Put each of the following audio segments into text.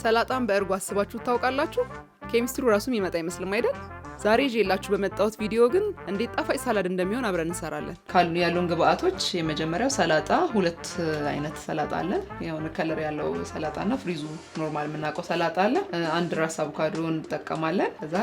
ሰላጣን በእርጎ አስባችሁ ታውቃላችሁ? ኬሚስትሪው ራሱ የሚመጣ አይመስልም አይደል? ዛሬ ይዤላችሁ በመጣሁት ቪዲዮ ግን እንዴት ጣፋጭ salad እንደሚሆን አብረን እንሰራለን። ካሉ ያሉን ግብአቶች የመጀመሪያው ሰላጣ፣ ሁለት አይነት ሰላጣ አለን። የሆነ color ያለው ሰላጣ እና ፍሪዙ normal የምናውቀው ሰላጣ አለ። አንድ ራስ አቮካዶ እንጠቀማለን። ከዛ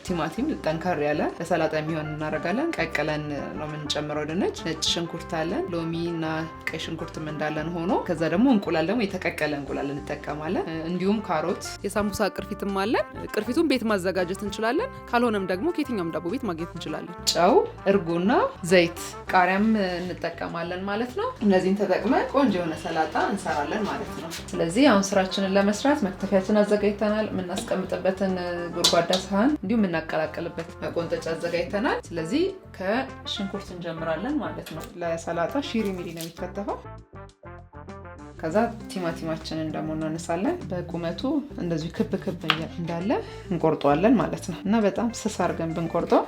ቲማቲም ጠንከር ያለ ለሰላጣ የሚሆን እናደርጋለን። ቀቅለን ነው የምንጨምረው ድንች፣ ነጭ ሽንኩርት አለን፣ ሎሚ እና ቀይ ሽንኩርትም እንዳለን ሆኖ ከዛ ደግሞ እንቁላል ደግሞ የተቀቀለ እንቁላል እንጠቀማለን። እንዲሁም ካሮት፣ የሳምቡሳ ቅርፊትም አለን። ቅርፊቱን ቤት ማዘጋጀት እንችላለን። ካልሆነም ደግሞ ከየትኛውም ዳቦ ቤት ማግኘት እንችላለን። ጨው፣ እርጎና ዘይት፣ ቃሪያም እንጠቀማለን ማለት ነው። እነዚህን ተጠቅመን ቆንጆ የሆነ ሰላጣ እንሰራለን ማለት ነው። ስለዚህ አሁን ስራችንን ለመስራት መክተፊያችን አዘጋጅተናል። የምናስቀምጥበትን ጎድጓዳ ሳህን እንዲሁም የምናቀላቅልበት መቆንጠጫ አዘጋጅተናል። ስለዚህ ከሽንኩርት እንጀምራለን ማለት ነው። ለሰላጣ ሽሪ ሚሪ ነው የሚከተፈው። ከዛ ቲማቲማችንን ደግሞ እናነሳለን። በቁመቱ እንደዚሁ ክብ ክብ እንዳለ እንቆርጠዋለን ማለት ነው። እና በጣም ስስ አድርገን ብንቆርጠው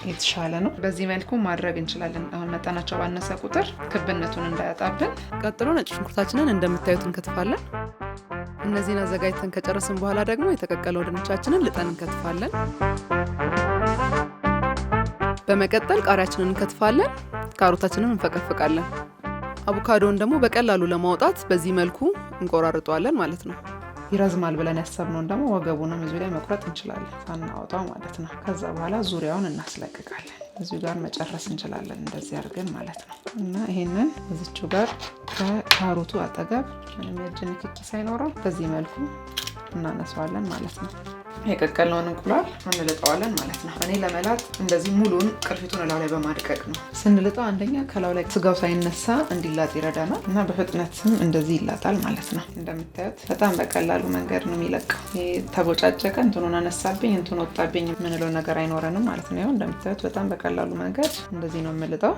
የተሻለ ነው። በዚህ መልኩ ማድረግ እንችላለን። አሁን መጠናቸው ባነሰ ቁጥር ክብነቱን እንዳያጣብን። ቀጥሎ ነጭ ሽንኩርታችንን እንደምታዩት እንከትፋለን። እነዚህን አዘጋጅተን ከጨረስን በኋላ ደግሞ የተቀቀለው ድንቻችንን ልጠን እንከትፋለን። በመቀጠል ቃሪያችንን እንከትፋለን። ካሮታችንን እንፈቀፍቃለን። አቮካዶን ደግሞ በቀላሉ ለማውጣት በዚህ መልኩ እንቆራርጠዋለን ማለት ነው። ይረዝማል ብለን ያሰብነውን ደግሞ ወገቡንም እዚሁ ላይ መቁረጥ እንችላለን፣ ሳናወጣው ማለት ነው። ከዛ በኋላ ዙሪያውን እናስለቅቃለን። እዚሁ ጋር መጨረስ እንችላለን፣ እንደዚህ አድርገን ማለት ነው። እና ይሄንን እዚቹ ጋር ከካሮቱ አጠገብ ምንም የእጅ ንክኪ ሳይኖረው በዚህ መልኩ እናነሳዋለን ማለት ነው። የቀቀልነውን እንቁላል እንልጠዋለን ማለት ነው። እኔ ለመላጥ እንደዚህ ሙሉን ቅርፊቱን እላው ላይ በማድቀቅ ነው። ስንልጠው አንደኛ ከላው ላይ ስጋው ሳይነሳ እንዲላጥ ይረዳናል እና በፍጥነትም እንደዚህ ይላጣል ማለት ነው። እንደምታዩት በጣም በቀላሉ መንገድ ነው የሚለቀው። ተቦጫጨቀ፣ እንትኑን አነሳብኝ፣ እንትኑ ወጣብኝ የምንለው ነገር አይኖረንም ማለት ነው። እንደምታዩት በጣም በቀላሉ መንገድ እንደዚህ ነው የምልጠው።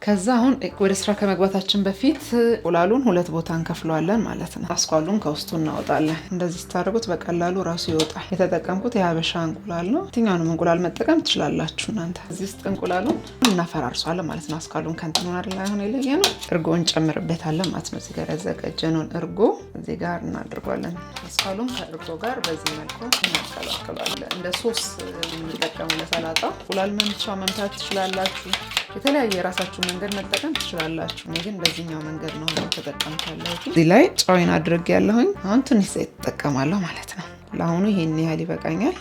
ከዛ አሁን ወደ ስራ ከመግባታችን በፊት እንቁላሉን ሁለት ቦታ እንከፍለዋለን ማለት ነው። አስኳሉን ከውስጡ እናወጣለን። እንደዚህ ስታደርጉት በቀላሉ ራሱ ይወጣል። የተጠቀምኩት የሀበሻ እንቁላል ነው። የትኛውንም እንቁላል መጠቀም ትችላላችሁ እናንተ። እዚህ ውስጥ እንቁላሉን እናፈራርሰዋለን ማለት ነው። አስኳሉን ከእንትኑ አይደል አሁን የለየ ነው። እርጎ እንጨምርበታለን ማለት ነው። እዚህ ጋር ያዘጋጀነውን እርጎ እዚህ ጋር እናድርጓለን። አስኳሉን ከእርጎ ጋር በዚህ መልኩ እናቀላቅለዋለን። እንደ ሶስ የምንጠቀመው ለሰላጣ። እንቁላል መምቻ መምታት ትችላላችሁ። የተለያየ የራሳችሁ መንገድ መጠቀም ትችላላችሁ። እኔ ግን በዚህኛው መንገድ ነው ተጠቀምኩ ያለሁት። እዚህ ላይ ጨውዬን አድርጌ ያለሁኝ አሁን ትንሽ ዘይት እጠቀማለሁ ማለት ነው። ለአሁኑ ይሄን ያህል ይበቃኛል።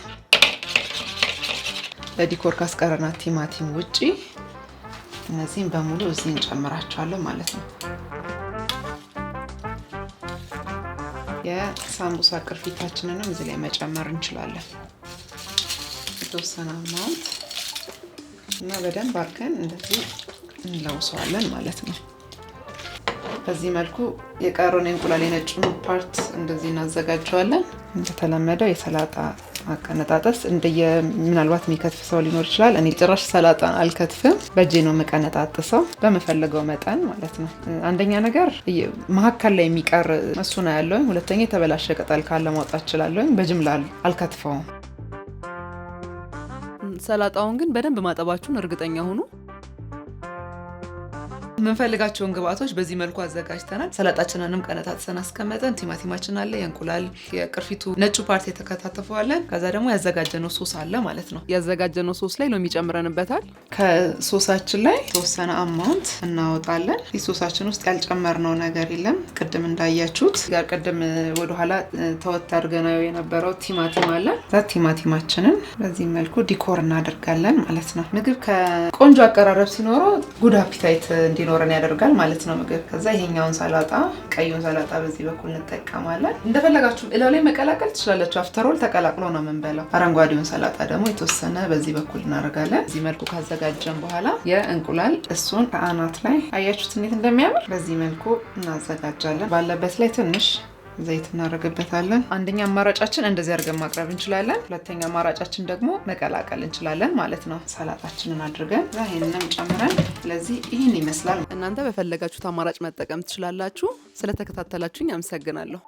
ለ decor ካስቀረናት ቲማቲም ውጪ እነዚህን በሙሉ እዚህ እንጨምራቸዋለን ማለት ነው። የሳምቡሳ ቅርፊታችንንም እዚህ ላይ መጨመር እንችላለን። የተወሰነ amount እና በደንብ አድርገን እንደዚህ እንለውሰዋለን ማለት ነው። በዚህ መልኩ የቀረውን የእንቁላል የነጩን part እንደዚህ እናዘጋጀዋለን። እንደተለመደው የሰላጣ አቀነጣጠስ እንደየ ምናልባት የሚከትፍ ሰው ሊኖር ይችላል። እኔ ጭራሽ ሰላጣ አልከትፍም፣ በእጄ ነው የምቀነጣጥሰው በምፈልገው መጠን ማለት ነው። አንደኛ ነገር መሀከል ላይ የሚቀር እሱ ነው ያለውኝ። ሁለተኛ የተበላሸ ቅጠል ካለ ማውጣት እችላለሁኝ። በጅምላ አልከትፈውም። ሰላጣውን ግን በደንብ ማጠባችሁን እርግጠኛ ሁኑ። የምንፈልጋቸውን ግብአቶች በዚህ መልኩ አዘጋጅተናል። ሰላጣችንንም ቀነጣጥሰን አስቀመጠን። ቲማቲማችን አለ፣ የእንቁላል የቅርፊቱ ነጩ part የተከታተፈዋለን። ከዛ ደግሞ ያዘጋጀነው ሶስ አለ ማለት ነው። ያዘጋጀነው ሶስ ላይ ሎሚ ጨምረንበታል። ከሶሳችን ላይ የተወሰነ amount እናወጣለን። ሶሳችን ውስጥ ያልጨመርነው ነገር የለም። ቅድም እንዳያችሁት ጋር ቅድም ወደኋላ ተወት አድርገነው የነበረው ቲማቲም አለ። እዛ ቲማቲማችንን በዚህ መልኩ decor እናደርጋለን ማለት ነው። ምግብ ከቆንጆ አቀራረብ ሲኖረው good appetite እንዲኖረን ያደርጋል ማለት ነው ምግብ። ከዛ ይሄኛውን ሰላጣ ቀዩን ሰላጣ በዚህ በኩል እንጠቀማለን። እንደፈለጋችሁ እላው ላይ መቀላቀል ትችላላችሁ። After all ተቀላቅሎ ነው የምንበላው። አረንጓዴውን ሰላጣ ደግሞ የተወሰነ በዚህ በኩል እናደርጋለን። በዚህ መልኩ ካዘጋጀን በኋላ የእንቁላል እሱን ከአናት ላይ አያችሁት እንዴት እንደሚያምር በዚህ መልኩ እናዘጋጃለን። ባለበት ላይ ትንሽ ዘይት እናደርግበታለን። አንደኛ አማራጫችን እንደዚህ አድርገን ማቅረብ እንችላለን። ሁለተኛ አማራጫችን ደግሞ መቀላቀል እንችላለን ማለት ነው። ሰላጣችንን አድርገን ይህንንም ጨምረን፣ ስለዚህ ይህን ይመስላል። እናንተ በፈለጋችሁት አማራጭ መጠቀም ትችላላችሁ። ስለተከታተላችሁኝ አመሰግናለሁ።